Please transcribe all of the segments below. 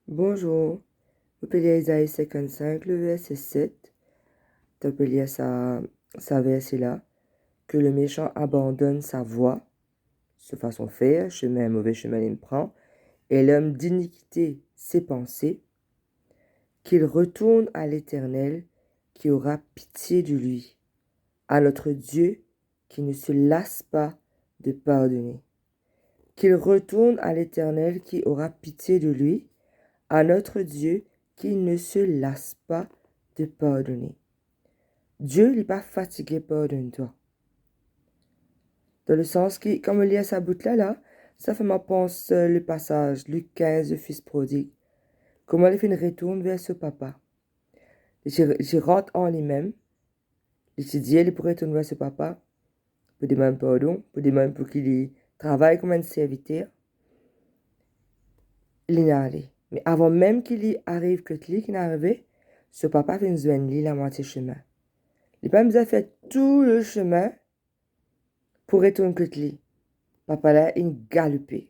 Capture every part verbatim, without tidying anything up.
Bonzour. Mo pe lir Izai sinkant-sink, le verse set. To pe lir sa, sa verse la, que le méchant abandonne sa voie, so fason fer, semin, move semin li pran, et l'homme d'iniquité ses pensées, qu'il retourne à l'Éternel qui aura pitié de lui, à notre Dieu qui ne se lasse pas de pardonner. Qu'il retourne à l'Éternel qui aura pitié de lui, à notre Dieu qui ne se lasse pas de pardonner. Dieu, li pa fatige pardonn twa. Dan le sans ki, kan mo lir sa bout la, la, sa fer mwa pans, euh, le pasaz, Lik kinz, le fis prodig. Kouma li finn retourn ver so papa. Li ti, li ti rant an limem, li ti dir li pou retourn ver so papa, pou demann pardon, pou demann pou ki li travay kouma enn serviter. Li ale. Me avan mem ki li ariv kot li, ki inn arive, so papa finn zwenn li lamwatie semin. Li pa bizin fer tou le semin pou retourn kot li. Papa la inn galoupe,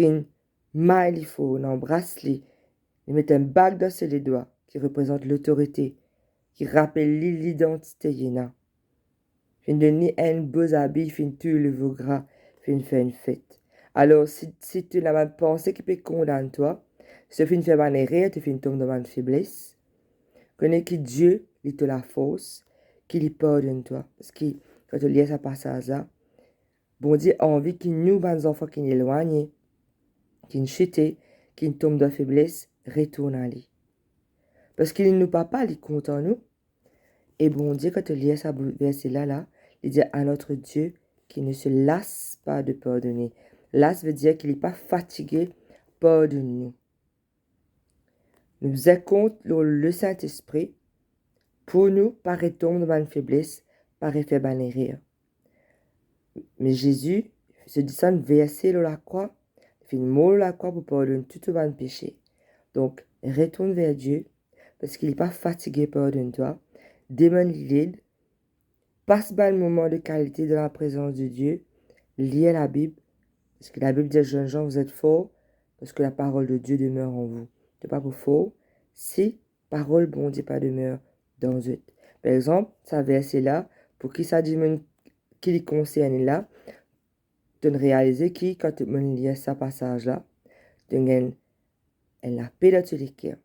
inn may li for, inn anbras li, li met enn bag dan so ledwa, ki reprezant lotorite, ki rapel li lidantite li ena. Finn donn li enn bo zabi, finn touy levo gra, finn fer enn fet. Alor, si, si to ena bann panse ki pe kondann twa, si to finn fer bann erer, to finn tom dan bann febles, kone ki Die, li to lafors, ki li pardonn twa. Parski kan to lir sa pasaz la, Bondie anvi ki nou, bann zanfan ki'nn elwagne, ki'nn site, ki'nn tom dan febles, retourn a li. Parski li nou papa, li kontan nou. E Bondie, kan to lir sa bout verse la, la, li dir, à notre Dieu qui ne se lasse pas de pardonner. Lasse vedir ki li pa fatige pardonn nou. Nou bizin kont lor Lesintespri pou nou pa retom dan bann febles, pa refer bann erer. Me Zezi, so disann verse lor lakrwa, li finn mor lor lakrwa pou pardonn tou to bann pese. Donk, retourn ver Die, parski li pa fatige pardonn twa. Demann li led, pas bann moman de kalite dan laprezans de Die, lir Labib, parski Labib dir, jeunes gens, vous êtes forts, parce que la parole de Dieu demeure en vous. To pa pou for si parol Bondie pa demeure dan zot. Par exanp, sa verse la, pou ki sa dimoun ki li konserne la, to'nn realize ki kan to'nn lir sa pasaz la, to'nn gagn enn lape dan to leker.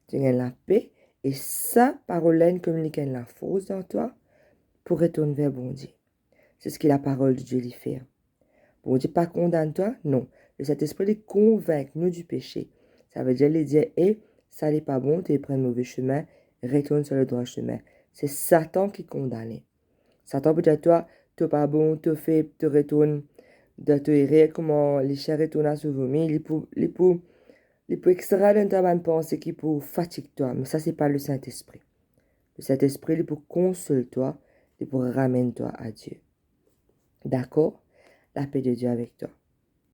To'nn gagn lape, e sa parol la inn kominike enn lafors dan twa pou retourn ver Bondie. Se seki laparol de Die li fer. Bondie pa kondann twa, non. Lesintespri li konvink nou di pese. Savedir li dir, e, sa li pa bon, to pran move semin, retourn sur le droit chemin. Se Satan ki kondane. Satan pou dir twa, to pa bon, to feb, to retourn dan to erer, kouma lisien retourn a so vomi, li pou, li pou, li pou extra donn twa bann panse ki pou fatig twa, me sa se pa Lesintespri. Lesintespri, li pou konsol twa, li pou ramenn twa a Die. Dakor? Lape de Die avek twa.